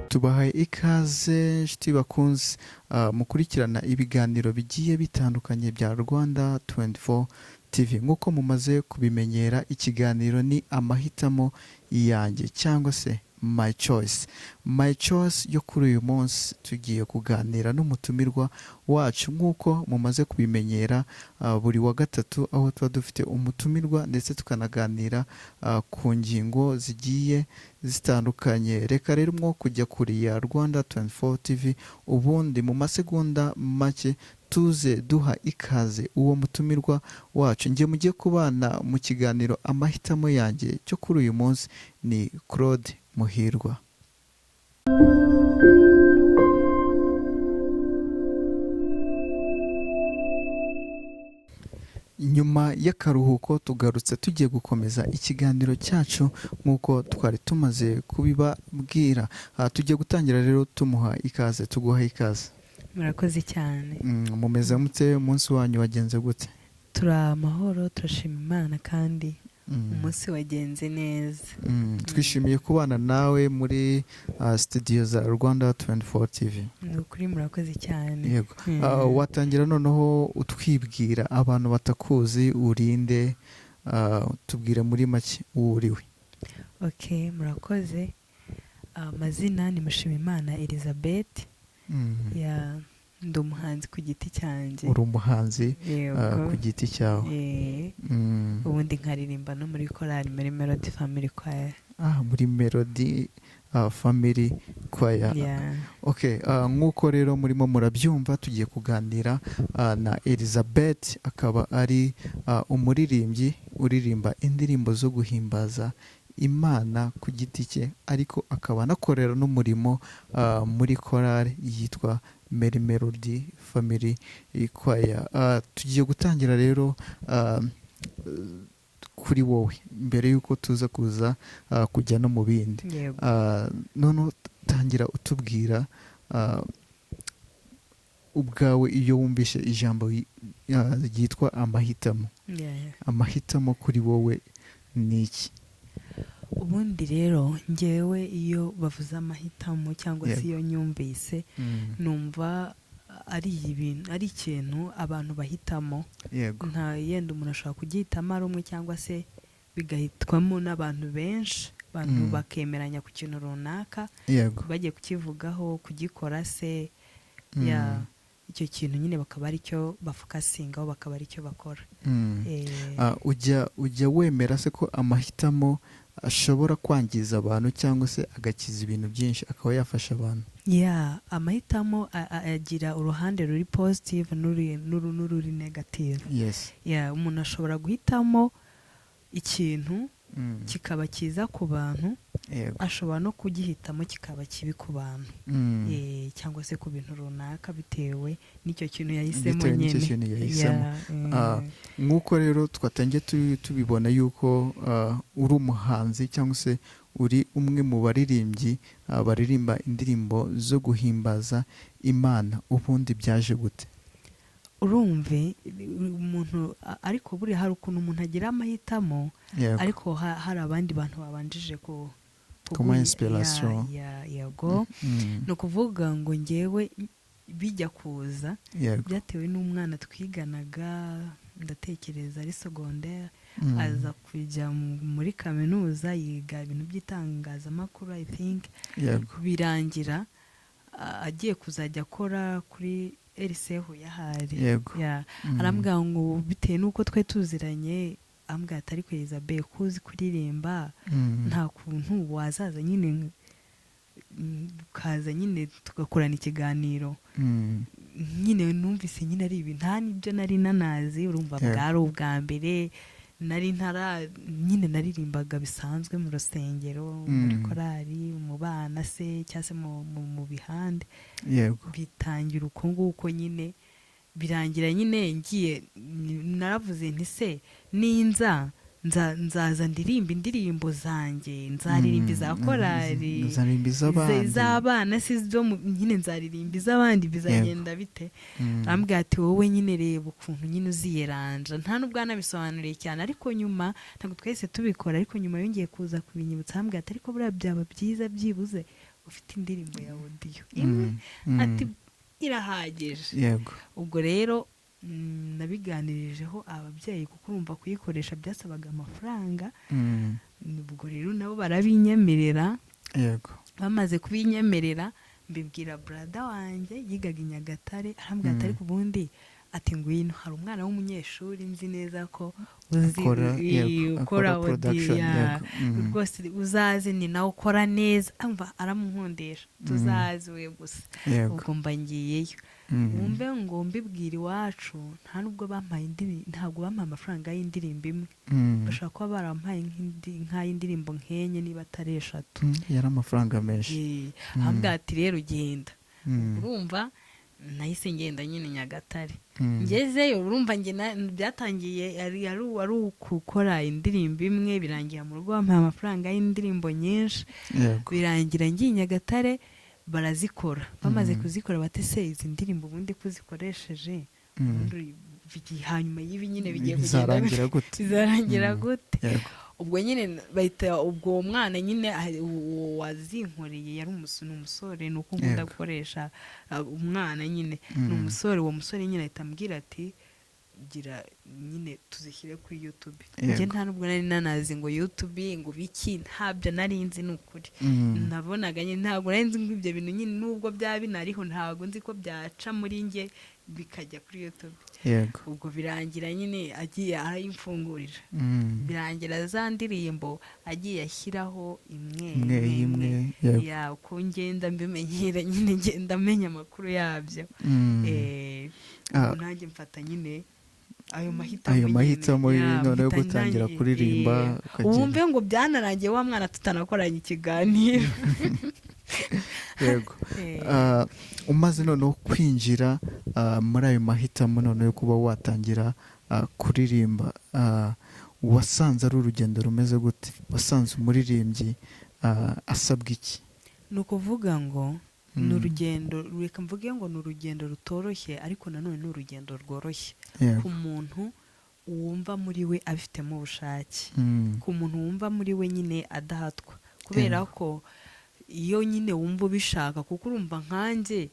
Tubahaye ikaze nshuti bakunze mukurikirana ibiganiro bigiye bitandukanye bya Rwanda 24 TV. Nk'uko mumaze kubimenyera, ikiganiro ni Amahitamo Yanjye cyangwa se My Choice. My Choice yo kuri uyu munsi, tugiye kuganira n'umutumirwa wacu nk'uko mumaze kubimenyera buri wa gatatu, aho tuba dufite umutumirwa ndetse tukanaganira ku ngingo zigiye zitandukanye. Reka rero mwo kujya kuri ya Rwanda 24 TV, ubundi mu masegonda make tuze duha ikaze uwo mutumirwa wacu. Njye mujye kubana mu kiganiro Amahitamo Yanjye cyo kuri uyu munsi ni Claude Muhirwa. Nyuma y'akaruhuko tugarutse tugiye gukomeza ikiganiro cyacu nk'uko twari tumaze kubibabwira. Tugiye gutangira rero tumuha ikaze. Tuguha ikaze. Murakoze cyane. Mumeze mute? Umunsi wanyu wagenze gute? Turi amahoro, turashima Imana kandi umunsi wagenze neza. Twishimiye kubana nawe muri studio za Rwanda 24 TV. Ni ukuri, murakoze cyane. Yego. Watangira noneho utwibwira, abantu batakuzi, urinde, tubwire muri make uwo uriwe. Ok, murakoze. Amazina ni Mushimimana Elizabeth. Yeah, ndi umuhanzi ku giti cyanjye. Uri umuhanzi Yego. ku giti cyawe. Eh, ubundi nkaririmba no muri korali, muri Melody Family Choir. Ah, muri Melody Family Choir. Yeah. Okay, nk'uko rero murimo murabyumva, tugiye kuganira na Elizabeth, akaba ari umuririmbyi uririmba indirimbo zo guhimbaza Imana ku giti cye, ariko akaba anakorera n'umurimo muri korali yitwa Mary Melody Family Choir. Tugiye gutangira rero kuri wowe mbere y'uko tuza kuza kujya no mu bindi. Yego. Noneho tangira utubwira ubwawe, iyo wumvishe ijambo ryitwa amahitamo, amahitamo kuri wowe ni iki? Ubundi rero ngewe iyo bavuze amahitamo cyangwa se iyo nyumvise, numva ari ibintu, ari ikintu abantu bahitamo. Nta yenda umuntu ashobora kugihitamo ari umwe cyangwa se bigahitwamo n'abantu benshi, abantu bakemeranya ku kintu runaka bagiye kukivugaho, kugikora se, yeah, icyo kintu nyine bakaba aricyo bafocusingaho, bakaba aricyo bakora. Ujya wemera se ko amahitamo ashobora kwangiza abantu cyangwa se agakiza ibintu byinshi, akaba yafasha abantu? Yeah, amahitamo agira uruhande ruri positive n'ururi negative. Yeah, umuntu ashobora guhitamo ikintu kikaba cyiza ku bantu, ashobora no kugihitamo kikaba kibi ku bantu, cyangwa se ku bintu runaka, bitewe n'icyo kintu yahisemo Bitewe n'icyo nyine. kintu yahisemo. Yeah. Nk'uko rero twatangiye tubibona yuko uri umuhanzi cyangwa se uri umwe mu baririmbyi baririmba indirimbo zo guhimbaza Imana, ubundi byaje gute? Urumve umuntu ariko buriya hari ukuntu umuntu agira amahitamo, ariko hari abandi bantu babanjije ku Kumuha inspiration. Yego. Ni ukuvuga ngo ngewe bijya kuza byatewe n'umwana twiganaga, ndatekereza ari secondaire, aza kujya muri kaminuza yiga ibintu by'itangazamakuru, I think. Birangira agiye kuzajya akora kuri RC Huye ahari. Yeah. Arambwira ngo bitewe n'uko twe tuziranye, ambwira ati: "Ariko Elizabeth, ko uzi kuririmba, nta kuntu wazaza nyine, ukaza nyine tugakorana ikiganiro?" Nyine numvise nyine ari ibintu nta n'ibyo nari nanazi, urumva, bwari ubwa mbere. Nari ntara nyine, naririmbaga bisanzwe mu rusengero, muri korali, mu bana se, cyangwa se mu bihande. Bitangira uko nguko nyine, birangira nyine ngiye, naravuze nti: "Se ninza Nzaza ndirimba indirimbo zanjye, nzaririmba iza korali, Uzaririmba iz'abandi? Iz'abana si izo nyine nzaririmba iz'abandi, bizagenda bite? Arambwira ati: "Wowe nyine reba ukuntu nyine uziyeranja." Nta nubwo anabisobanuriye cyane, ariko nyuma ntabwo twahise tubikora, ariko nyuma yongeye kuza kubinyibutsa, arambwira ati: "Ariko buriya byaba byiza byibuze ufite indirimbo ya audio imwe." Ati: "Irahagije." Ubwo rero nabiganirijeho ababyeyi, kuko urumva kuyikoresha byasabaga amafaranga. Ubwo rero nabo barabinyemerera. Bamaze kubinyemerera, mbibwira brother wanjye yigaga i Nyagatare, arambwira ati: "Ariko ubundi," ati, "ngwino, hari umwana w'umunyeshuri nzi neza ko uzi Akora, yego, ukora akora audio production, yego. Rwose uzaze, ni nawe ukora neza." Umva, aramunkundisha, tuzaze we gusa. Ubwo mba ngiyeyo. Wumve ngo mbibwira iwacu, nta nubwo bampaye ntabwo bampaye amafaranga y'indirimbo imwe. Bashobora kuba barampaye nk'ay'indirimbo nk'enye, niba atari eshatu. Yari amafaranga menshi. Arambwira ati: "Rero ugenda." Urumva nahise ngenda nyine Nyagatare. Ngezeyo, urumva njye byatangiye ari ukukora indirimbo imwe, birangira mu rugo bampaye amafaranga y'indirimbo nyinshi. Birangira ngiye i Nyagatare, barazikora. Bamaze kuzikora bati: "Se izi ndirimbo ubundi ko uzikoresheje, ubundi hanyuma y'ibi nyine bigiye kugenda Bizarangira gute? Bizarangira gute?" Ubwo nyine bahita, ubwo uwo mwana nyine uwo wazinkoreye yari ni umusore, ni uko nkunda gukoresha umwana nyine, ni umusore. Uwo musore nyine ahita ambwira ati: "Gira nyine tuzishyire kuri YouTube." Njye nta nubwo nari nanazi ngo YouTube, ngo biki, ntabyo nari nzi, ni ukuri. Nabonaga nyine, ntabwo nari nzi ngo ibyo bintu nyine, nubwo byaba binariho, ntabwo nzi ko byaca muri njye bikajya kuri YouTube. Ubwo birangira nyine agiye arayimfungurira. Birangira za ndirimbo agiye ashyiraho imwe imwe imwe, yego. Ya, uko ngenda mbimenyera nyine, ngenda menya amakuru yabyo. Ubwo nanjye mfata nyine ayo mahitamo Ayo nyine. mahitamo Ya, noneho mpita gutangira ntangiye. kuririmba, ukagenda. Wumve ngo byanarangiye wa mwana tutanakoranye ikiganiro. Umaze noneho kwinjira muri ayo mahitamo noneho yo kuba watangira kuririmba, wasanze ari urugendo rumeze gute? Wasanze umuririmbyi asabwa iki? Ni ukuvuga ngo ni urugendo, reka mvuge ngo ni urugendo rutoroshye, ariko nanone ni urugendo rworoshye ku muntu wumva muri we abifitemo ubushake, ku muntu wumva muri we nyine adahatwa, kubera ko iyo nyine wumva ubishaka, kuko urumva nkanjye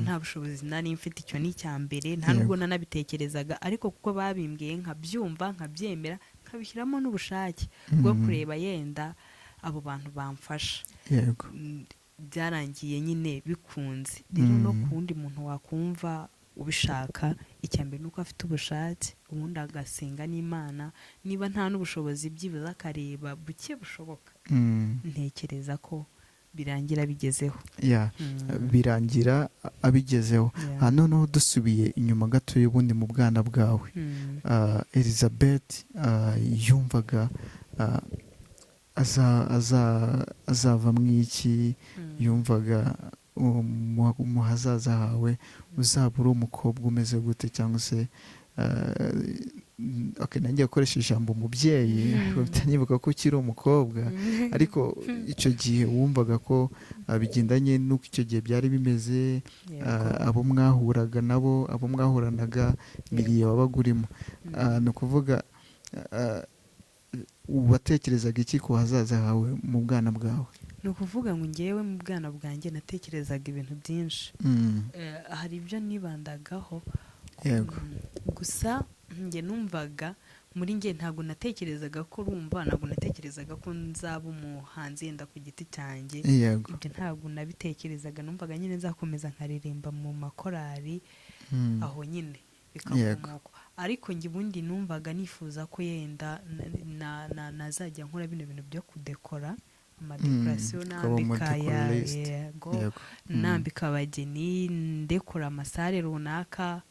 nta bushobozi nari mfite, icyo ni icya mbere, nta nubwo nanabitekerezaga, ariko kuko babimbwiye nkabyumva, nkabyemera, nkabishyiramo n'ubushake bwo kureba yenda abo bantu bamfasha, byarangiye nyine bikunze. Rero no ku wundi muntu wakumva ubishaka, icya mbere ni uko afite ubushake, ubundi agasenga n'Imana, niba nta n'ubushobozi byibuze akareba buke bushoboka. Ntekereza ko birangira bigezeho. Birangira abigezeho. Noneho dusubiye inyuma gato y'ubundi mu bwana bwawe, Elizabeth yumvaga azava mu iki? Yumvaga mu hazaza hawe uzaba uri umukobwa umeze gute? Cyangwa se okay, nanjye gukoresha ijambo umubyeyi, nibuka ko ukiri umukobwa, ariko icyo gihe wumvaga ko bigendanye n'uko icyo gihe byari bimeze, abo mwahuraga nabo, abo mwahuranaga, milieu wabaga urimo, ni ukuvuga watekerezaga iki ku hazaza hawe mu bwana bwawe? Ni ukuvuga ngo ngewe mu bwana bwanjye natekerezaga ibintu byinshi. Hari ibyo nibandagaho. Gusa njye numvaga muri njye, ntabwo natekerezaga ko, urumva, ntabwo natekerezaga ko nzaba umuhanzi yenda ku giti cyanjye. Ibyo ntabwo nabitekerezaga. Numvaga nyine nzakomeza nkaririmba mu makorari, aho nyine bikakomoka. Ariko njye ubundi numvaga nifuza ko yenda nazajya nkora bino bintu byo kudekora, amadekorasiyo, Ukaba nambika ya umudekoraliste. Yego. Nambika abageni, ndekora amasalle runaka,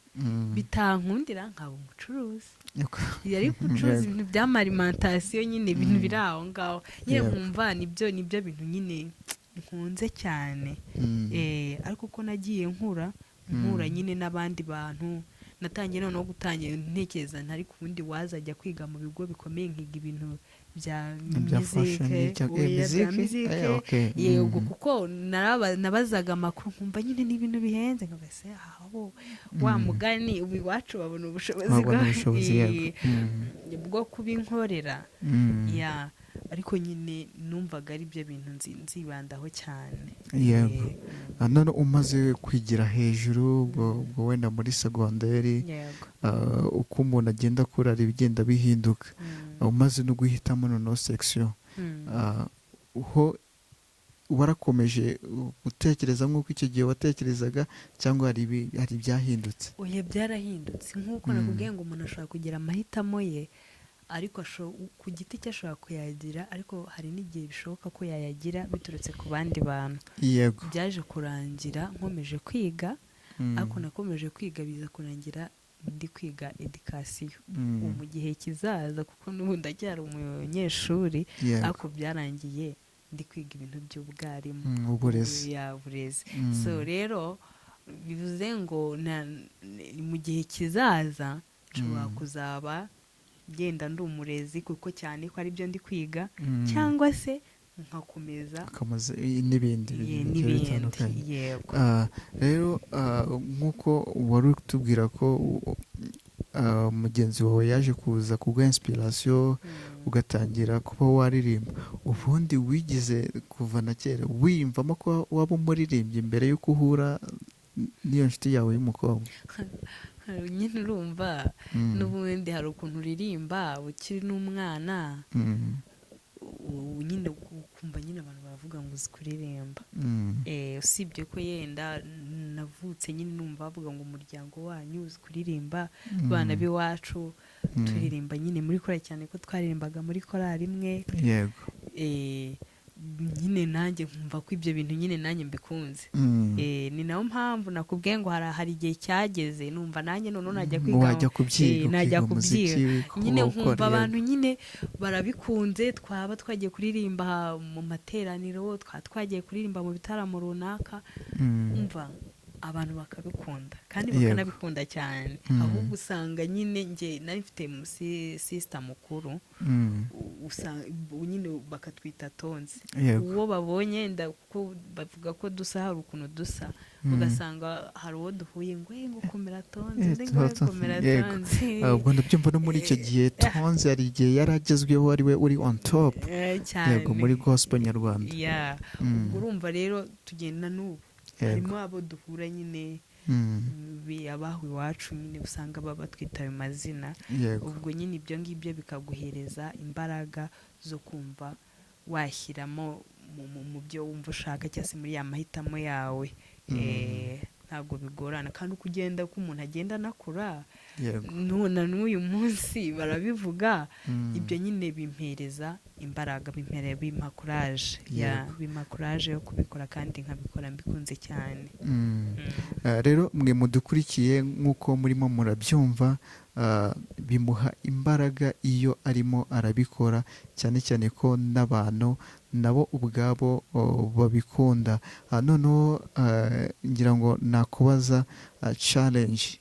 bitankundira nkaba umucuruzi. Yari gucuruza ibintu by'ama alimentation nyine, ibintu biri aho ngaho nyine. Nkumva nibyo bintu nyine nkunze cyane. Ariko uko nagiye nkura, mpura nyine n'abandi bantu. Natangiye noneho gutangira ntekereza ntari ku wundi wazajya kwiga mu bigo bikomeye, nkiga ibintu bya Bya fashion musique, cyangwa oya, bya musique. musique. Okay. Yego, kuko nabazaga amakuru nkumva nyine ni ibintu bihenze, nkavuga se aho wa mugani ubu iwacu babona ubushobozi Wabona ubushobozi, yego. Bwo kubinkorera. Ya, ariko nyine numvaga ari byo bintu nzibandaho cyane. Yego. None umaze kwigira hejuru, ubwo wenda muri segonderi, uko umuntu agenda akura hari ibigenda bihinduka. Umaze no guhitamo noneho section, ho warakomeje gutekereza nk'uko icyo gihe watekerezaga, cyangwa hari ibyahindutse? Oya, byarahindutse. Nk'uko nakubwiye ngo umuntu ashobora kugira amahitamo ye, ariko ku giti cye ashobora kuyagira, ariko hari n'igihe bishoboka ko yayagira biturutse ku bandi bantu. Byaje kurangira nkomeje kwiga, ariko nakomeje kwiga biza kurangira ndi kwiga éducation. Ubu mu gihe kizaza, kuko n'ubu ndacyari umunyeshuri, ariko byarangiye ndi kwiga ibintu by'ubwarimu. Uburezi. Ya, burezi. So rero bivuze ngo mu gihe kizaza nshobora kuzaba genda ndi umurezi, kuko cyane ko aribyo ndi kwiga, cyangwa se nkakomeza Ukamaze n'ibindi bintu bigiye n'ibindi. bitandukanye. Yego. Rero nk'uko wari utubwira ko mugenzi wawe yaje kuza kuguha inspiration, ugatangira kuba waririmba, ubundi wigize kuva na kera wiyumvamo ko waba umuririmbyi mbere y'uko uhura n'iyo nshuti yawe y'umukobwa? Nyine urumva, n'ubundi hari ukuntu uririmba ukiri n'umwana, nyine ukumva nyine abantu baravuga ngo uzi kuririmba. Usibye ko yenda navutse nyine numva bavuga ngo umuryango wanyu uzi kuririmba, abana b'iwacu turirimba nyine muri korali, cyane ko twaririmbaga muri korali imwe. Nyine nanjye nkumva ko ibyo bintu nyine nanjye mbikunze. Ni nayo mpamvu nakubwiye ngo hari igihe cyageze numva nanjye noneho najya kwiga. Wajya kubyiga, najya ukiga umuziki, kubyiga nyine, ukora, nkumva abantu nyine barabikunze, twaba twagiye kuririmba mu materaniro, twaba twagiye kuririmba mu bitaramo runaka, umva abantu bakabikunda kandi bakanabikunda cyane. Ahubwo usanga nyine njye nari mfite sister mukuru, usanga nyine bakatwita tonzi. Uwo babonye kuko bavuga ko dusa, hari ukuntu dusa, ugasanga hari uwo duhuye ngo ngo komera tonzi, undi ngo komera tonzi. Ubwo ndabyumva, no muri icyo gihe tonzi hari igihe yari agezweho, ari we uri on top. Cyane. Yego, muri gospel nyarwanda. Ya. Ubwo urumva rero tugenda n'ubu harimo abo duhura nyine, abaho iwacu nyine usanga baba batwita ayo mazina. Ubwo nyine ibyo ngibyo bikaguhereza imbaraga zo kumva washyiramo mu byo wumva ushaka, cyangwa se muri ya mahitamo yawe. Ntabwo bigorana, kandi uko ugenda, uko umuntu agenda anakura, none n'uyu munsi barabivuga. Ibyo nyine bimpereza imbaraga, bimpa courage ya bimpa courage yo kubikora, kandi nkabikora mbikunze cyane. Rero mwe mudukurikiye, nk'uko murimo murabyumva, bimuha imbaraga iyo arimo arabikora, cyane cyane ko n'abantu nabo ubwabo babikunda. Noneho ngira ngo nakubaza challenge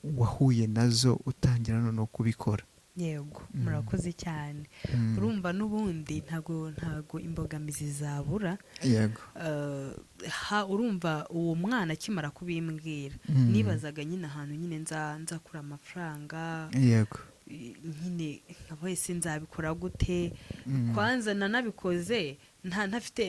wahuye nazo utangira noneho kubikora. Yego, murakoze cyane. Urumva n'ubundi ntago imbogamizi zabura. Urumva uwo mwana akimara kubimbwira, nibazaga nyine ahantu nyine nzakura amafaranga, nyine nkaba wese nzabikora gute. Kwanza nanabikoze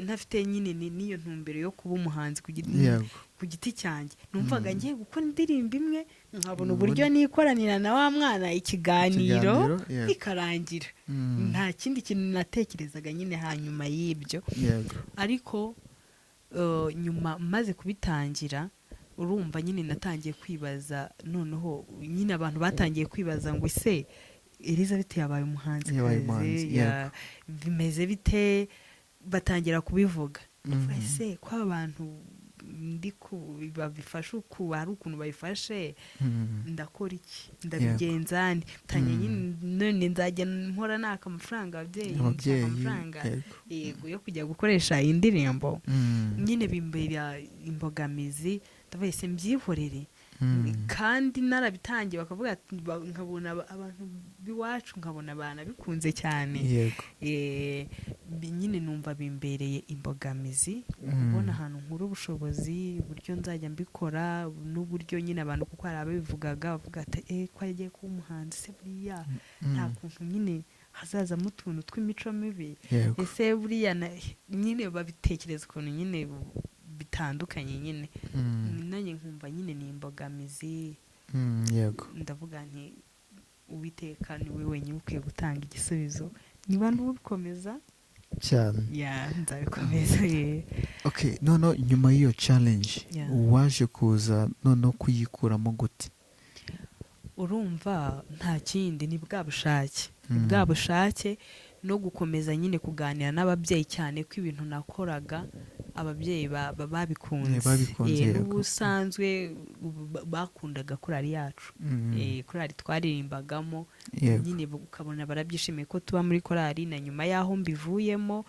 ntafite nyine n'iyo ntumbero yo kuba umuhanzi ku giti cyanjye. Numvaga ngiye gukora indirimbo imwe, nkabona uburyo nikoranira na wa mwana ikiganiro, Ikiganiro, yego. bikarangira. Nta kindi kintu natekerezaga nyine hanyuma y'ibyo. Ariko nyuma maze kubitangira, urumva nyine natangiye kwibaza, noneho nyine abantu batangiye kwibaza ngo ese Elizabeth yabaye umuhanzikazi, Yabaye umuhanzi, bimeze bite? Batangira kubivuga. Ndavuga, ese ko abantu ndi babifashe uku, hari ukuntu babifashe, ndakora iki? Ndabigenza nte? Tangiye nyine, none nzajya mpora naka amafaranga ababyeyi, nshaka Ababyeyi, amafaranga, yego, yo kujya gukoresha iyi ndirimbo. Nyine bimbera imbogamizi, ndavuga ese mbyihorere? Kandi narabitangiye, bakavuga ati nkabona abantu b'iwacu, nkabona banabikunze cyane. Nyine numva bimbereye imbogamizi kubona ahantu nkura ubushobozi, uburyo nzajya mbikora, n'uburyo nyine abantu, kuko hari ababivugaga bavuga ati: "Eh, ko yagiye kuba umuhanzi se, buriya nta kuntu nyine hazazamo utuntu tw'imico mibi? Ese buriya nyine babitekereza ukuntu nyine bitandukanye nyine." Nanjye nkumva nyine ni imbogamizi. Ndavuga nti: "Uwiteka ni we wenyine ukwiye gutanga igisubizo. Niba ntubikomeza, ya, nzabikomeza." Ye. Okay, noneho nyuma y'iyo challenge, waje kuza noneho kuyikuramo gute? Urumva nta kindi, ni bwa bushake, ni bwa bushake no gukomeza nyine kuganira n'ababyeyi, cyane ko ibintu nakoraga ababyeyi babikunze. Babikunze. N'ubusanzwe bakundaga korali yacu. Korali twaririmbagamo nyine, ukabona barabyishimiye ko tuba muri korali. Na nyuma y'aho mbivuyemo,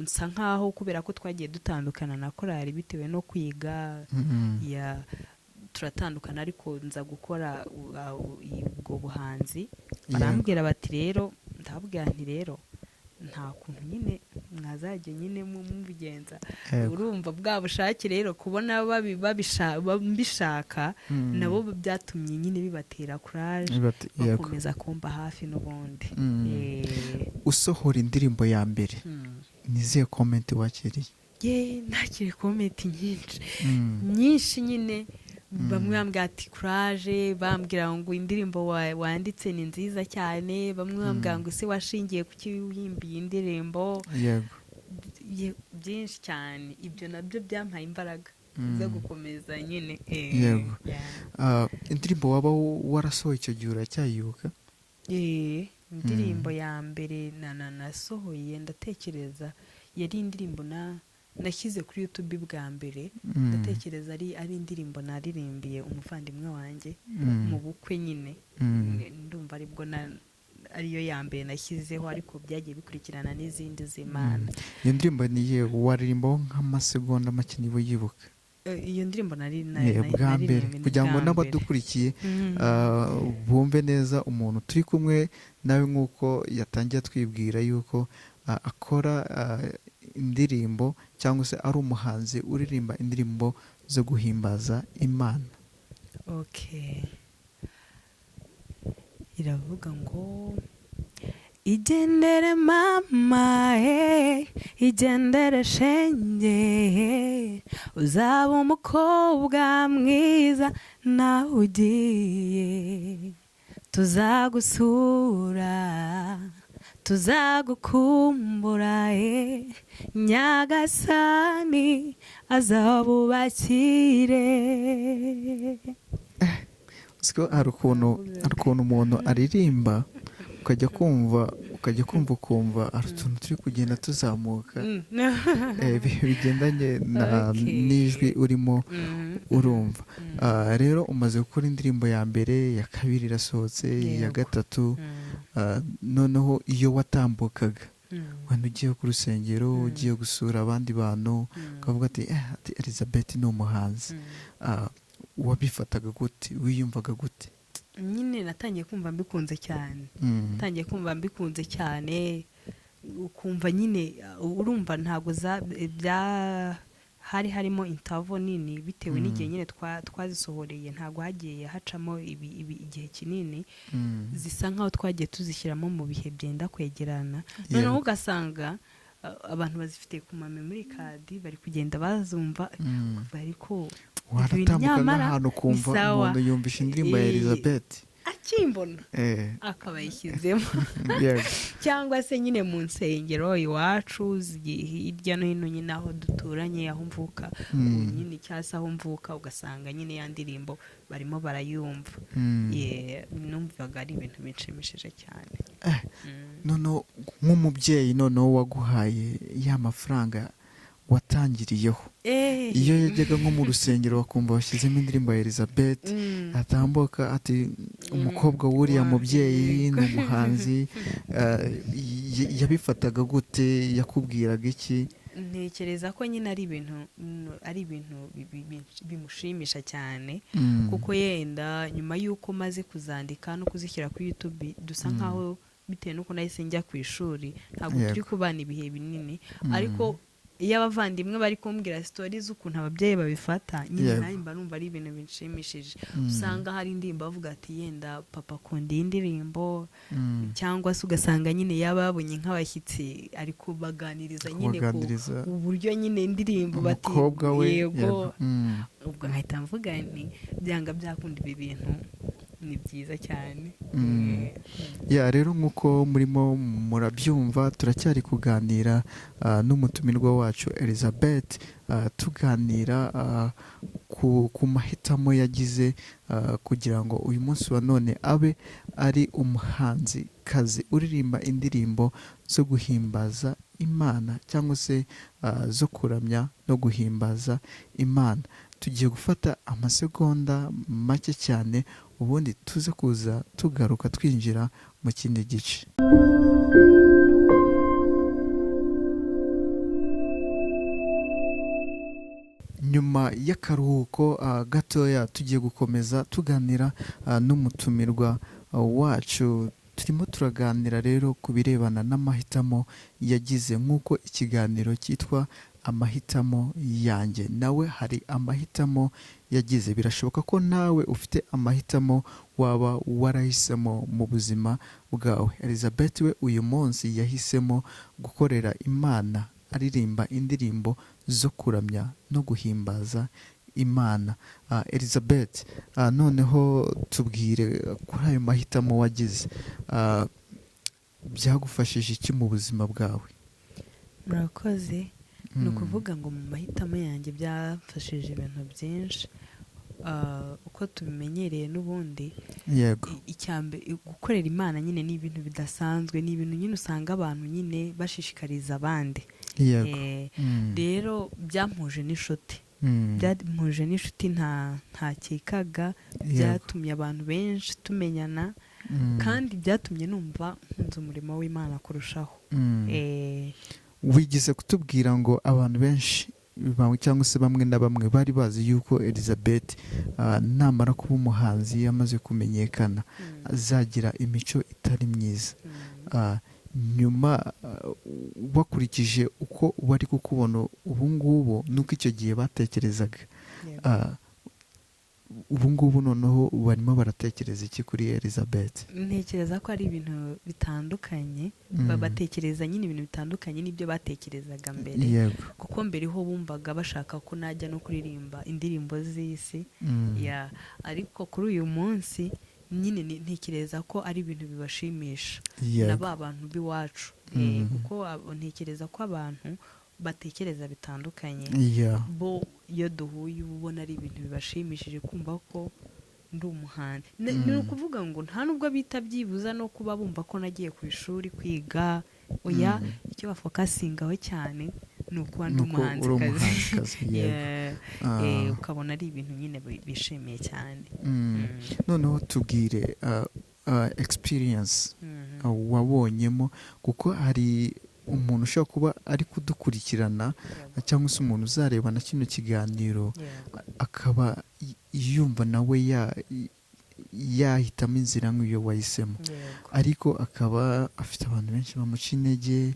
nsa nkaho, kubera ko twagiye dutandukana na korali bitewe no kwiga, ya, turatandukana, ariko nza gukora ubwo buhanzi. Barambwira bati rero, ndababwira nti: "Rero nta kuntu nyine mwazajya nyine mubigenza." Urumva bwa bushake rero, kubona mbishaka, nabo byatumye nyine bibatera courage, bakomeza kumba hafi n'ubundi. Usohora indirimbo ya mbere, ni izihe comment wakiriye? Ye, nakiriye comment nyinshi, nyinshi nyine. Bamwe bambwira ati: "Courage," bambwira ngo: "Indirimbo wanditse ni nziza cyane." Bamwe bambwira ngo: "Ese washingiye kuki uhimbiye indirimbo?" Byinshi cyane. Ibyo nabyo byampaye imbaraga zo gukomeza nyine. Yeah. Indirimbo waba warasohoye icyo gihe uracyayibuka? Indirimbo ya mbere na nasohoye, ndatekereza yari indirimbo nashyize kuri YouTube bwa mbere. Ndatekereza ari indirimbo naririmbiye umuvandimwe wanjye mu bukwe nyine. Ndumva aribwo ariyo ya mbere nashyizeho, ariko byagiye bikurikirana n'izindi z'Imana. Iyo ndirimbo ni iyihe? Waririmbaho nk'amasegonda make niba uyibuka. Iyo ndirimbo nari Bwa mbere, naririmbye ni kugira ngo bwa mbere. n'abadukurikiye bumve neza umuntu turi kumwe nawe, nk'uko yatangiye atwibwira yuko akora indirimbo cyangwa se ari umuhanzi uririmba indirimbo zo guhimbaza Imana. Okay, iravuga ngo: "Igendere mama, he, igendere shenge, he, uzaba umukobwa mwiza nawe ugiye. Tuzagusura, tuzagukumbura, he, Nyagasani azabubakire." Siko hari ukuntu umuntu aririmba, ukajya kumva ukumva hari utuntu turi kugenda tuzamuka bigendanye na n'ijwi urimo urumva. Rero umaze gukora indirimbo ya mbere, iya kabiri irasohotse, iya gatatu. Noneho iyo watambukaga, wenda ugiye ku rusengero, ugiye gusura abandi bantu, ukavuga ati: "Eh, ati Elizabeth ni umuhanzi," wabifataga gute? Wiyumvaga gute? Nyine natangiye kumva mbikunze cyane. Natangiye kumva mbikunze cyane, ukumva nyine urumva ntabwo bya hari harimo interval nini bitewe n'igihe nyine twazisohoreye. Ntabwo hagiye hacamo igihe kinini, zisa nkaho twagiye tuzishyiramo mu bihe byenda kwegerana. Noneho ugasanga abantu bazifite ku ma memory card, bari kugenda bazumva, ariko Waratambuka nyamara nk'ahantu ukumva ni sawa. umuntu yumvisha indirimbo ya Elizabeth, Akimbona akaba yishyizemo, cyangwa se nyine mu nsengero iwacu hirya no hino nyine aho duturanye, aho mvuka nyine, cyangwa se aho mvuka, ugasanga nyine ya ndirimbo barimo barayumva. Numvaga ari ibintu binshimishije cyane. Noneho nk'umubyeyi noneho waguhaye ya mafaranga watangiriyeho, iyo yajyaga nko mu rusengero bakumva bashyizemo indirimbo ya Elizabeth, atambuka ati: "Umukobwa w'uriya mubyeyi ni umuhanzi," yabifataga gute? Yakubwiraga iki? Ntekereza ko nyine ari ibintu bimushimisha cyane, kuko yenda nyuma y'uko maze kuzandika no kuzishyira kuri YouTube, dusa nkaho bitewe n'uko nahise njya ku ishuri, ntabwo turi kubana ibihe binini. Ariko iyo abavandimwe bari kumbwira story z'ukuntu ababyeyi babifata nyine, nanjye mba numva ari ibintu binshimishije. Usanga hari indirimbo bavuga ati: "Yenda papa akunda iyi ndirimbo," cyangwa se ugasanga nyine yaba yabonye nk'abashyitsi, ari kubaganiriza nyine ku Kubaganiriza uburyo nyine indirimbo bati umukobwa we. Yego. Yego. Ubwo nkahita mvuga nti byanga byakunda ibi bintu ni byiza cyane. Ya, rero nk'uko murimo murabyumva, turacyari kuganira n'umutumirwa wacu Elizabeth, tuganira ku mahitamo yagize kugira ngo uyu munsi wa none abe ari umuhanzikazi uririmba indirimbo zo guhimbaza Imana, cyangwa se zo kuramya no guhimbaza Imana. Tugiye gufata amasegonda make cyane, ubundi tuze kuza tugaruka twinjira mu kindi gice. Nyuma y'akaruhuko gatoya, tugiye gukomeza tuganira n'umutumirwa wacu. Turimo turaganira rero ku birebana n'amahitamo yagize, nk'uko ikiganiro cyitwa "Amahitamo Yanjye". Nawe hari amahitamo yagize. Birashoboka ko nawe ufite amahitamo waba warahisemo mu buzima bwawe. Elizabeth we uyu munsi yahisemo gukorera Imana aririmba indirimbo zo kuramya no guhimbaza Imana. Elizabeth, noneho tubwire kuri ayo mahitamo wagize, byagufashije iki mu buzima bwawe? Murakoze. Ni ukuvuga ngo mu mahitamo yanjye byamfashije ibintu byinshi. Uko tubimenyereye n'ubundi, icyambere gukorera Imana nyine ni ibintu bidasanzwe, ni ibintu nyine usanga abantu nyine bashishikariza abandi. Rero byampuje n'inshuti, byampuje n'inshuti ntakekaga, byatumye abantu benshi tumenyana, kandi byatumye numva nkunze umurimo w'Imana kurushaho. Wigeze kutubwira ngo abantu benshi cyangwa se bamwe na bamwe bari bazi yuko Elizabeth, namara kuba umuhanzi, yamaze kumenyekana, azagira imico itari myiza. Nyuma bakurikije uko bari kukubona ubu ngubu nuko icyo gihe batekerezaga, ubu ngubu noneho barimo baratekereza iki kuri Elizabeth? Ntekereza ko ari ibintu bitandukanye. Batekereza nyine ibintu bitandukanye n'ibyo batekerezaga mbere, kuko mbere ho bumvaga bashaka ko najya no kuririmba indirimbo z'isi. Ya, ariko kuri uyu munsi nyine ntekereza ko ari ibintu bibashimisha na ba bantu b'iwacu. Kuko ntekereza ko abantu batekereza bitandukanye. Bo iyo duhuye uba ubona ari ibintu bibashimishije kumva ko ndi umuhanzi. Ni ukuvuga ngo nta nubwo bita byibuza no kuba bumva ko nagiye ku ishuri kwiga, oya. Icyo bafocusingaho cyane ni ukuba ndi Nuko uri umuhanzikazi. umuhanzikazi, yego. Yeah. Ukabona ari ibintu nyine bishimiye cyane. Noneho tubwire experience wabonyemo, kuko hari umuntu ushobora kuba ari kudukurikirana, cyangwa se umuntu uzareba na kino kiganiro, akaba yumva nawe yahitamo inzira nk'iyo wahisemo, ariko akaba afite abantu benshi bamuca intege,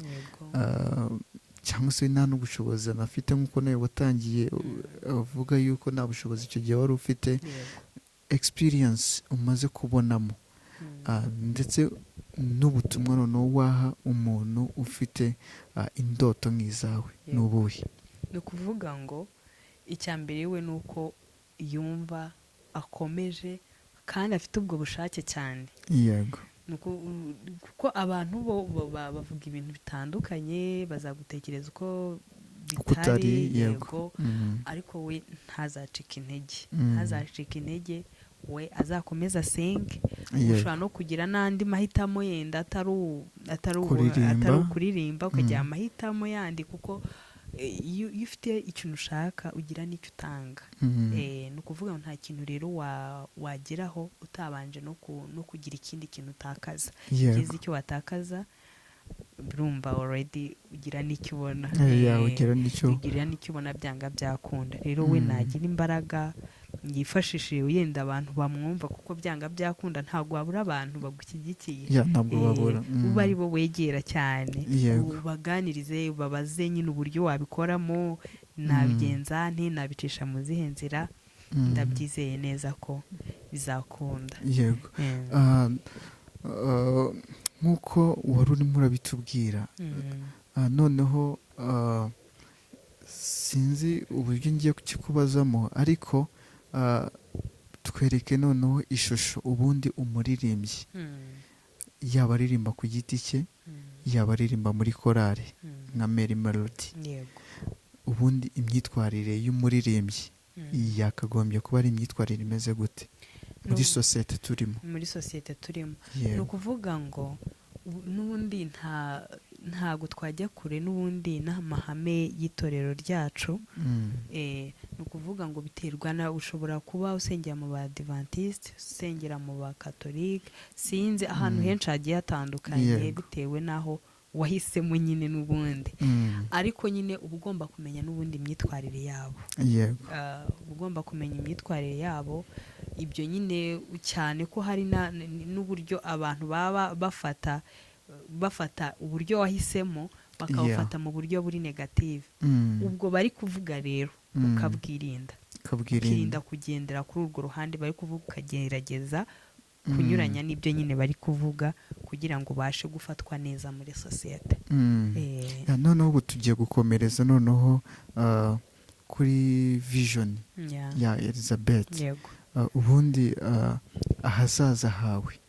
cyangwa se nta n'ubushobozi anafite, nk'uko nawe watangiye avuga yuko nta bushobozi icyo gihe wari ufite. Experience umaze kubonamo, ndetse n'ubutumwa noneho waha umuntu ufite indoto nk'izawe, ni ubuhe? Ni ukuvuga ngo icya mbere we ni uko yumva akomeje kandi afite ubwo bushake cyane. Kuko abantu bo bavuga ibintu bitandukanye, bazagutekereza uko Uko utari, bitari. Yego. Yego. Ariko we ntazacike intege, ntazacike intege, we azakomeze asenge. Ushobora no kugira n'andi mahitamo yenda Kuririmba. atari ukuririmba, ukagira amahitamo yandi, kuko iyo ufite ikintu ushaka ugira n'icyo utanga. Ni ukuvuga ngo nta kintu rero wageraho utabanje no kugira ikindi kintu utakaza. Ugize icyo watakaza. Birumva, already ugira n'icyo ubona. Yeah, ugira n'icyo ugira n'icyo ubona, byanga byakunda. Rero we nagira imbaraga, yifashishije yenda abantu bamwumva, kuko byanga byakunda ntabwo wabura abantu bagushyigikiye. Yeah, ntabwo babura. Uba ari bo wegera cyane, ubaganirize, ubabaze nyine uburyo wabikoramo, nabigenza nte, nabicisha mu zihe nzira. Ndabyizeye neza ko bizakunda. Yego. Nk'uko wari urimo urabitubwira, noneho sinzi uburyo ngiye kukikubazamo, ariko twereke noneho ishusho ubundi umuririmbyi, yaba aririmba ku giti cye, yaba aririmba muri korari nka Mary Melody, ubundi imyitwarire y'umuririmbyi yakagombye kuba ari imyitwarire imeze gute muri sosiyete turimo? Muri sosiyete turimo, ni ukuvuga ngo n'ubundi ntago twajya kure n'ubundi n'amahame y'itorero ryacu. Ni ukuvuga ngo biterwa na, ushobora kuba usengera mu ba Adventiste, usengera mu ba Katolike, sinzi ahantu henshi hagiye hatandukanye, bitewe n'aho wahisemo nyine n'ubundi. Ariko nyine uba ugomba kumenya n'ubundi imyitwarire yabo. Uba ugomba kumenya imyitwarire yabo, ibyo nyine, cyane ko hari n'uburyo abantu baba bafata uburyo wahisemo, bakawufata mu buryo buri negative. Ubwo bari kuvuga rero, ukabwirinda, ukabwirinda, ukirinda kugendera kuri urwo ruhande bari kuvuga, ukagerageza kunyuranya n'ibyo nyine bari kuvuga kugira ngo ubashe gufatwa neza muri sosiyete. Yeah, noneho ubu tugiye gukomereza noneho kuri vision ya Elizabeth. Ubundi ahazaza hawe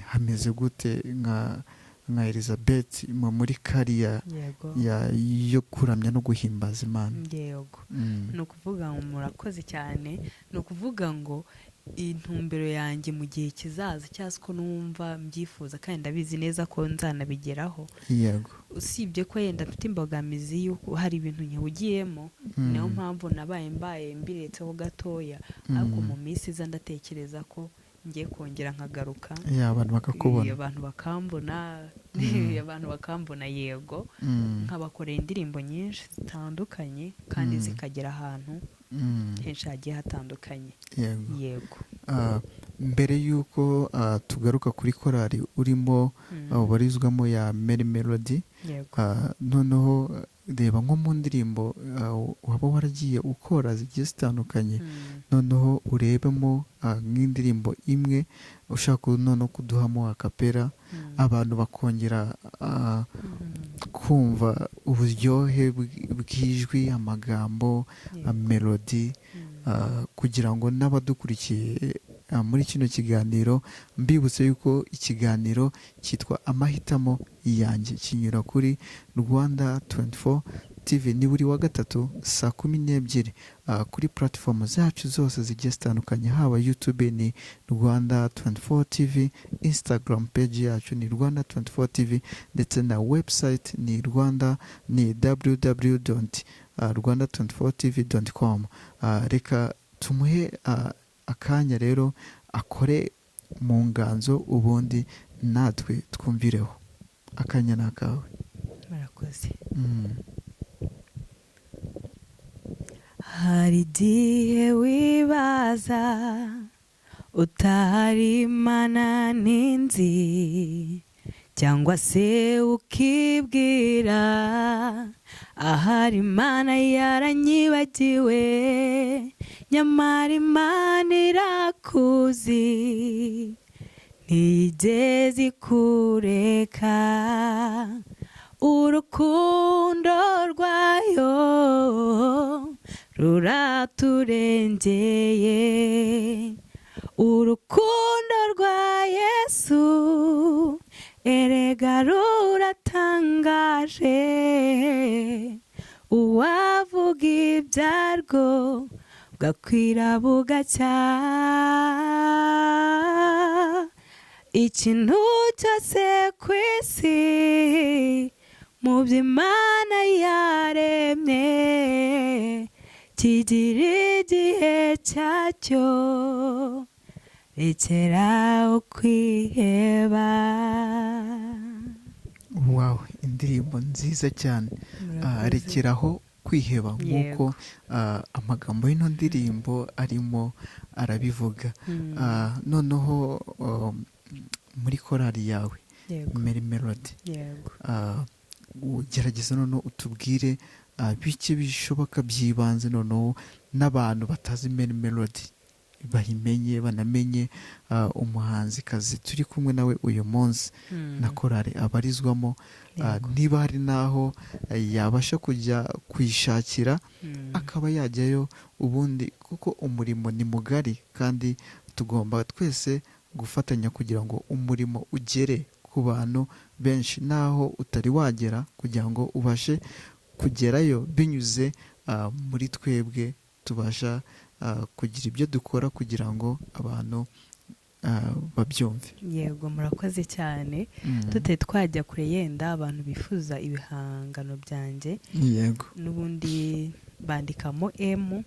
hameze gute nka Elizabeth muri career yo kuramya no guhimbaza Imana? Yego. Ni ukuvuga ngo murakoze cyane. Ni ukuvuga ngo intumbero yanjye mu gihe kizaza, cyangwa se ko numva mbyifuza kandi ndabizi neza ko nzanabigeraho, usibye ko yenda mfite imbogamizi y'uko hari ibintu nkihugiyemo, niyo mpamvu nabaye mbaye mbiretseho gatoya, ariko mu minsi iza ndatekereza ko ngiye kongera nkagaruka. Yeah, abantu bakakubona. Abantu bakambona, abantu bakambona, yego, nkabakorera indirimbo nyinshi zitandukanye kandi zikagera ahantu henshi hagiye hatandukanye. Yego. Mbere y'uko tugaruka kuri korali urimo, ubarizwamo ya Mary Melody, noneho reba nko mu ndirimbo waba waragiye ukora zigiye zitandukanye, noneho urebemo nk'indirimbo imwe ushaka noneho kuduhamo a cappella, abantu bakongera kumva uburyohe bw'ijwi, amagambo, melody, kugira ngo n'abadukurikiye muri kino kiganiro, mbibutse yuko ikiganiro cyitwa Amahitamo Yanjye, kinyura kuri Rwanda 24 TV, ni buri wa gatatu saa 12, kuri platform zacu zose zigiye zitandukanye, haba YouTube ni Rwanda 24 TV, Instagram page yacu ni Rwanda 24 TV, ndetse na website ni Rwanda ni www.rwanda24tv.com. Reka tumuhe akanya rero akore mu nganzo, ubundi natwe twumvireho. Akanya ni akawe. Murakoze. Hari igihe wibaza utari Imana n'inzi, cyangwa se ukibwira ahari Imana yaranyibagiwe, nyamara Imana irakuzi, ntiyigeze ikureka. Urukundo rwayo ruraturengeye, urukundo rwa Yesu erega ruratangaje, uwavuga ibyarwo bwakwira bugacya. Ikintu cyose ku isi mu by'Imana yaremye kigira igihe cyacyo, rekera ukwiheba. Wow, indirimbo nziza cyane. Murakoze. Rekeraho kwiheba, nk'uko amagambo y'ino ndirimbo arimo arabivuga. Noneho muri korali yawe, Merry Melody, ugerageza noneho utubwire bike bishoboka by'ibanze, noneho n'abantu batazi Merry Melody bayimenye, banamenye umuhanzikazi turi kumwe nawe uyu munsi na korali abarizwamo. Niba hari n'aho yabasha kujya kuyishakira, akaba yajyayo ubundi, kuko umurimo ni mugari kandi tugomba twese gufatanya kugira ngo umurimo ugere ku bantu benshi, n'aho utari wagera, kugira ngo ubashe kugerayo binyuze muri twebwe tubasha kugira ibyo dukora kugira ngo abantu babyumve. Yego, murakoze cyane. Tutari twajya kure, yenda abantu bifuza ibihangano byanjye, n'ubundi bandikamo M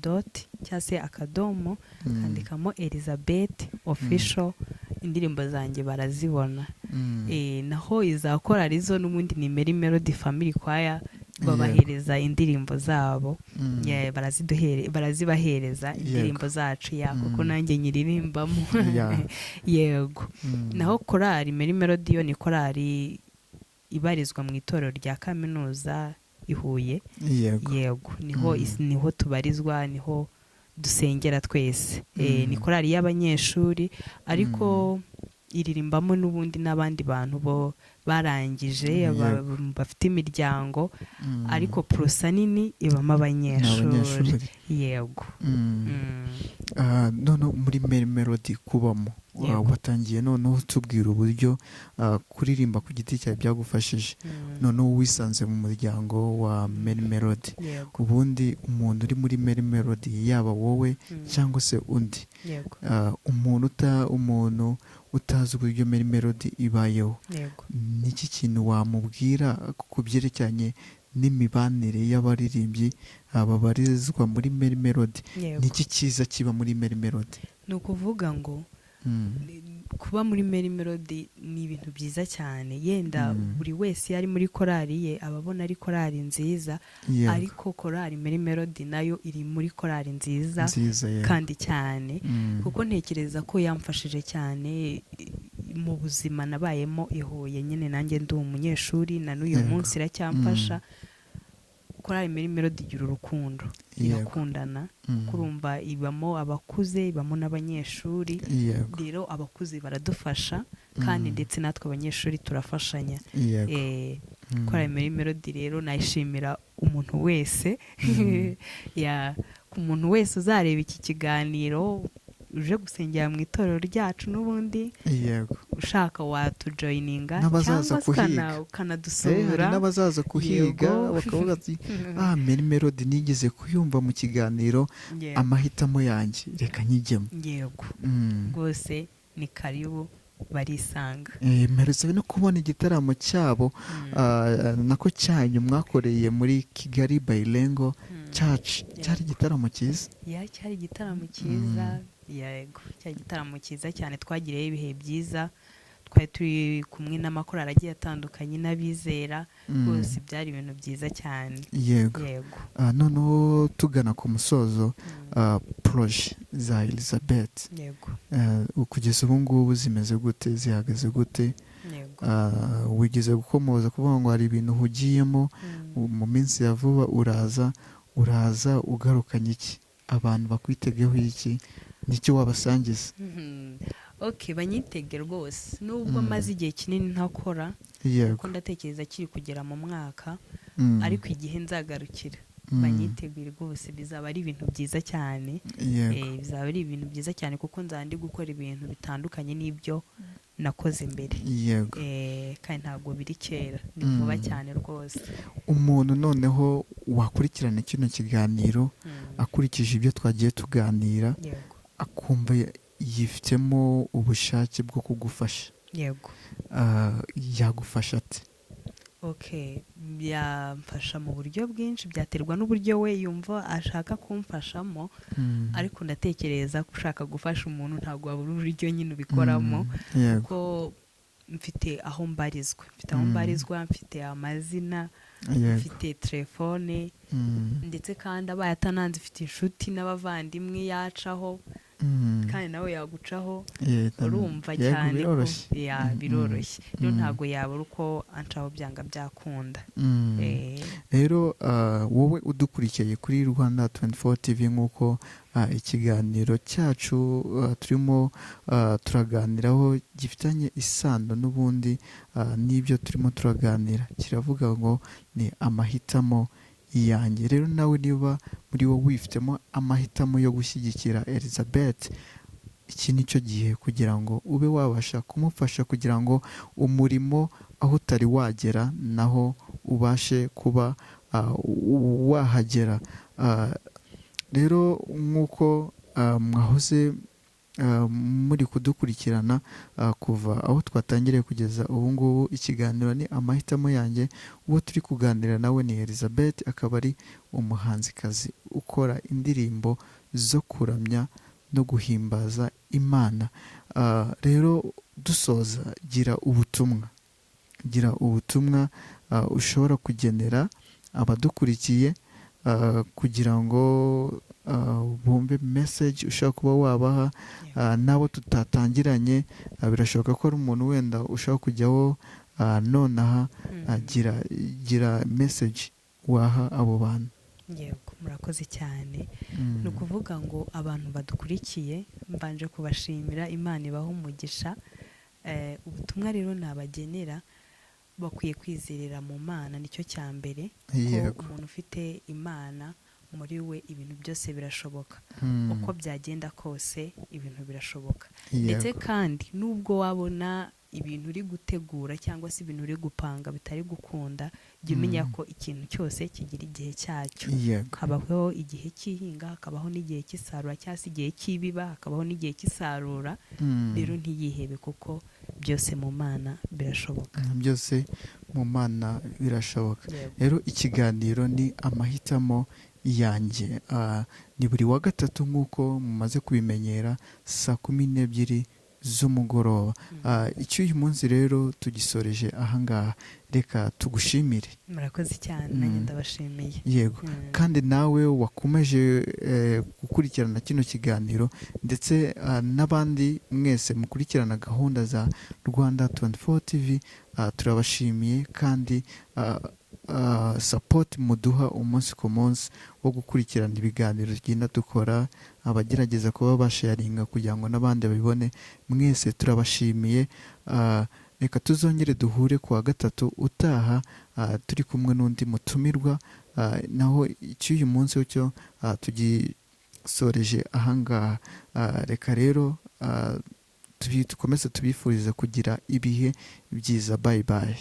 dot cyangwa se akadomo, kandikamo Elizabeth Official, indirimbo zanjye barazibona. Naho iza korali zo n'ubundi ni Merry Melody Family Choir, babahereza indirimbo zabo. Yeah, barazibahereza indirimbo zacu, ya, kuko nanjye nyiririmbamo. Yego. Naho korali Merry Melody yo ni korali ibarizwa mu itorero rya kaminuza i Huye. Yego, niho niho tubarizwa, niho dusengera twese. Ni korali y'abanyeshuri, ariko iririmbamo n'ubundi n'abandi bantu bo barangije, bafite imiryango, ariko pourcent nini ibamo Ni abanyeshuri. abanyeshuri. Yego. Noneho muri Merry Melody kubamo, watangiye noneho tubwira uburyo kuririmba ku giti cyawe byagufashije. Noneho wisanze mu muryango wa Merry Melody. Ubundi umuntu uri muri Merry Melody, yaba wowe cyangwa se undi, umuntu utazi uburyo Merry Melody ibayeho, ni iki kintu wamubwira ku byerekeranye n'imibanire y'abaririmbyi babarizwa muri Merry Melody? Ni iki cyiza kiba muri Merry Melody? Ni ukuvuga ngo kuba muri Merry Melody ni ibintu byiza cyane. Yenda buri wese iyo ari muri korali ye aba abona ari korali nziza, ariko korali Merry Melody nayo iri muri korali nziza Nziza, yego. kandi cyane, kuko ntekereza ko yamfashije cyane mu buzima nabayemo i Huye nyine, nanjye ndi umunyeshuri, na n'uyu munsi iracyamfasha. Korali Merry Melody igira urukundo, irakundana. Kurumva ibamo abakuze, ibamo n'abanyeshuri. Rero abakuze baradufasha kandi ndetse natwe abanyeshuri turafashanya. Korali Merry Melody rero nayishimira umuntu wese, ya, ku muntu wese uzareba iki kiganiro uje gusengera mu itorero ryacu n'ubundi, ushaka watujoyininga N'abazaza cyangwa se kuhiga. Hari ukanadusura. n'abazaza kuhiga bakavuga ati: "Ah, Merry Melody nigeze kuyumva mu kiganiro Amahitamo Yanjye, reka nyijyemo." Yego. Rwose ni karibu, barisanga. Mperutse no kubona igitaramo cyabo, nako cyanyu mwakoreye muri Kigali Bilingual Church. Cyari igitaramo cyiza. Ya, cyari igitaramo cyiza. Yego, cyari igitaramo cyiza cyane, twagiriyeyo ibihe byiza, twari turi kumwe n'amakorali agiye atandukanye n'abizera. Rwose byari ibintu byiza cyane. Yego. Noneho tugana ku musozo, projets za Elizabeth kugeza ubu ngubu zimeze gute, zihagaze gute? Wigeze gukomoza kuvuga ngo hari ibintu uhugiyemo. Mu minsi ya vuba uraza ugarukanye iki? Abantu bakwitegeho iki? Nicyo wabasangiza? Ok, banyitege rwose, nubwo maze igihe kinini ntakora, kuko ndatekereza kiri kugera mu mwaka, ariko igihe nzagarukira, banyitegure rwose, bizaba ari ibintu byiza cyane. Bizaba ari ibintu byiza cyane, kuko nzaba ndi gukora ibintu bitandukanye n'ibyo nakoze mbere. Kandi ntabwo biri kera, ni vuba cyane rwose. Umuntu noneho wakurikirana kino kiganiro, akurikije ibyo twagiye tuganira, akumva yifitemo ubushake bwo kugufasha, yagufasha ate? Ok, byamfasha mu buryo bwinshi, byaterwa n'uburyo we yumva ashaka kumfashamo. Ariko ndatekereza ko ushaka gufasha umuntu ntabwo wabura uburyo nyine ubikoramo. Kuko Mfite aho mbarizwa, mfite aho mbarizwa, mfite amazina, mfite telefone, ndetse kandi abaye atananze, mfite inshuti n'abavandimwe yacaho, kandi nawe yagucaho. Urumva cyane ko Biroroshye. Ya, biroroshye rero. Ntabwo yabura uko ancaho, byanga byakunda. Rero wowe udukurikiye kuri Rwanda 24 TV, nk'uko ikiganiro cyacu turimo turaganiraho gifitanye isano n'ubundi n'ibyo turimo turaganira, kiravuga ngo ni amahitamo yanjye. Rero nawe niba muri wowe wifitemo amahitamo yo gushyigikira Elizabeth, iki ni cyo gihe kugira ngo ube wabasha kumufasha, kugira ngo umurimo aho utari wagera naho ubashe kuba wahagera. Rero nk'uko mwahoze muri kudukurikirana kuva aho twatangiriye kugeza ubu ngubu, ikiganiro ni amahitamo yanjye. Uwo turi kuganira nawe ni Elizabeth, akaba ari umuhanzikazi ukora indirimbo zo kuramya no guhimbaza Imana. Rero dusoza, gira ubutumwa ushobora kugenera abadukurikiye kugira ngo bumve message ushobora kuba wabaha, n'abo tutatangiranye. Birashoboka ko ari umuntu wenda ushobora kujyaho nonaha. Gira message waha abo bantu. Yego, murakoze cyane. Ni ukuvuga ngo abantu badukurikiye, mbanje kubashimira, Imana ibaha umugisha. Ubutumwa rero nabagenera, bakwiye kwizerera mu Mana, nicyo cya mbere, ko umuntu ufite Imana muri we, ibintu byose birashoboka. Uko byagenda kose, ibintu birashoboka. Ndetse kandi nubwo wabona ibintu uri gutegura cyangwa se ibintu uri gupanga bitari gukunda, jya umenya ko ikintu cyose kigira igihe cyacyo. Habaho igihe cy'ihinga, hakabaho n'igihe cy'isarura, cyangwa se igihe cy'ibiba, hakabaho n'igihe cy'isarura. Rero ntiyihebe, kuko byose mu Mana birashoboka. Byose mu Mana birashoboka. Rero ikiganiro ni amahitamo yanjye. Ni buri wa gatatu nk'uko mumaze kubimenyera, saa 12 z'umugoroba. Icy'uyu munsi rero tugisoreje ahangaha. Reka tugushimire. Murakoze cyane, nanjye ndabashimiye. Yego. Kandi nawe wakomeje gukurikirana kino kiganiro, ndetse n'abandi mwese mukurikirana gahunda za Rwanda 24 TV, turabashimiye kandi support muduha umunsi ku munsi wo gukurikirana ibiganiro tugenda dukora, abagerageza kuba basharinga kugira ngo n'abandi babibone, mwese turabashimiye. Reka tuzongere duhure ku wa gatatu utaha, turi kumwe n'undi mutumirwa. Naho icy'uyu munsi cyo tugisoreje ahangaha. Reka rero dukomeze tubifurize kugira ibihe byiza. Bye bye.